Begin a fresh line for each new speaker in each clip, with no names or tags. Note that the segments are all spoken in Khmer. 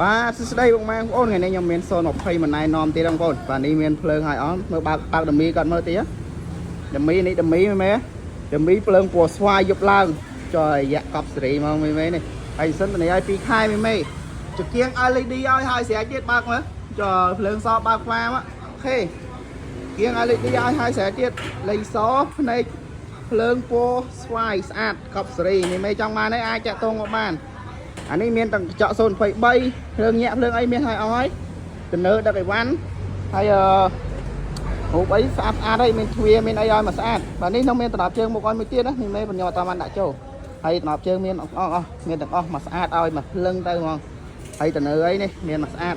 បាទសួស្តីបងប្អូនថ្ងៃនេះខ្ញុំមាន020មួយណែនាំទៀតបងប្អូនបាទនេះមានភ្លើងហើយអស់មើលបើកបើកដមីគាត់មើលតិចដមីនេះដមីមែនដមីភ្លើងពណ៌ស្វាយយប់ឡើងចុយរយៈកប់សេរីមកមេមេនេះហើយសិនតនេះឲ្យ2ខែមេមេចង្គៀង LED ឲ្យហើយស្រេចទៀតបើកមើលចុយភ្លើងសបើកហ្វាមក OK គៀង LED ឲ្យហើយស្រេចទៀតលេខសភ្នែកភ្លើងពណ៌ស្វាយស្អាតកប់សេរីមេមេចង់បានអីអាចតាក់ទងមកបាន អានេះមានទាំងកញ្ចក់023ភ្លើងញាក់ភ្លើងអីមានហើយអស់ហើយទំនើដឹកអីវ៉ាន់ហើយអឺរូបអីស្អាតស្អាតហើយមានទ្វារមានអីឲ្យមកស្អាតបាទនេះនៅមានតំណប់ជើងមុខឲ្យមួយទៀតណានេះមេបញ្ញត្តិអត់បានដាក់ចូលហើយតំណប់ជើងមានអស់អស់មានទាំងអស់មកស្អាតឲ្យមកភ្លឹងទៅហ្មងហើយទំនើអីនេះមានមកស្អាត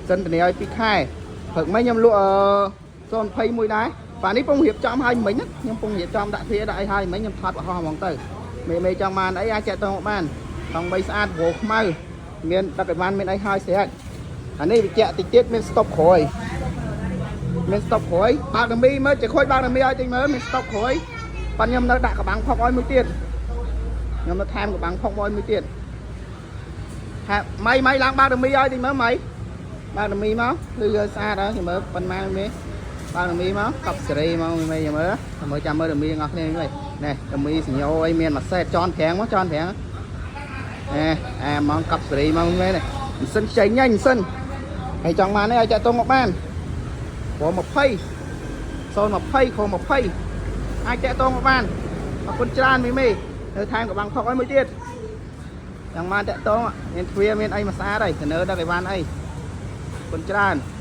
សិនធានាឲ្យ2ខែព្រឹកមិញខ្ញុំលក់អឺ021ដែរបាទនេះពងរៀបចំឲ្យមិញណាខ្ញុំពងរៀបចំដាក់ទ្វារដាក់អីឲ្យមិញខ្ញុំថតបង្ហោះហ្មងទៅមេមេចង់បានអីអាចតាក់ទងមកបាន ថង់បីស្អាតព្រោះខ្មៅមានដឹកអីវ៉ាន់មានអីហើយស្រាប់អានេះវិជ្ជាតិចទៀតមានស្តុបក្រោយមានស្តុបក្រោយបើកដមីមើលចខូចបើកដមីឲ្យតិចមើលមានស្តុបក្រោយប៉ាន់ខ្ញុំនៅដាក់កបាំងផុកឲ្យមួយទៀតខ្ញុំនៅថែមកបាំងផុកឲ្យមួយទៀតថែមម៉ៃម៉ៃឡើងបើកដមីឲ្យតិចមើលម៉ៃបើកដមីមកឬស្អាតហើយមើលប៉ុន្មានមេបើកដមីមកកប់សេរីមកមេមើលមើលចាំមើលដមីទាំងអស់គ្នាវិញនេះដមីសញ្ញោអីមានមួយសេតចនប្រាំងមកចនប្រាំង អេអាហ្មងកប់សេរីមកមែនទេម៉ាស៊ីនខ្ចីញ៉ាញ់ម៉ាស៊ីនហើយចង់បានទេឲ្យចាក់តងមកបានព្រោះ20 020ខ20អាចតាក់តងមកបានអរគុណច្រើនមីមីនៅថែមកបាំងផុកឲ្យមួយទៀតចង់បានតាក់តងមានទ្វារមានអីមកស្អាតហើយទៅនៅដឹកអីបានអីអរគុណច្រើន។